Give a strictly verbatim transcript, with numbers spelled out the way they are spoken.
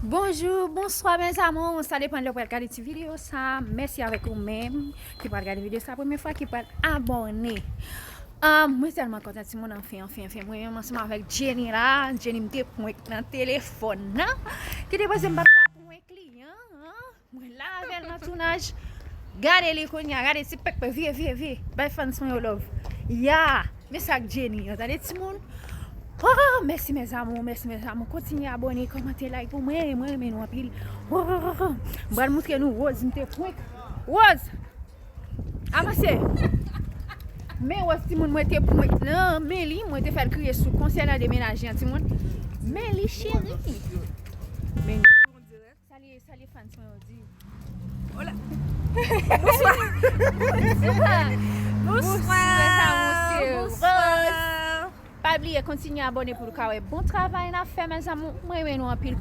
Bonjou, bonswa, mes amours. Sa depann lè w pral gade ti videyo sa. Mèsi avèk ou menm ki pral gade videyo sa premye fwa, ki pral abòne. Ah, mwen tèlman kontan, timoun, anfen, anfen, anfen. Mwen menm ansanm avèk Jenny la. Jenny, m te prank nan telefòn nan. Ki te panse m pa t ka prank li, an? Mwen la avè l nan tounaj. Gade li kounye a, gade ti pèk pèk, vye, vye, vye. Bay fans mwen yo love. Ya, men sa k Jenny an, tande timoun. Oh, mèsi mes amours, mèsi mes amours. Kontinye abòne, kòmante, like pou mwen, mwen renmen nou anpil. Oh, oh, oh, oh. M pral moutre nou Rose, m te prank. Rose! Avanse! Men Rose timoun, mwen te prank nan men li, mwen te fè l kriye sou konsènan demenaje an timoun. Men li cheri. Men Salye, salye fans mwen yo, di. Hola. Bonswa. Bonswa. Bonswa, mes amours, se Rose. Pa bliye kontinye abòne pou nou ka wè bon travay n ap fè, mes amours. Mwen renmen nou anpil.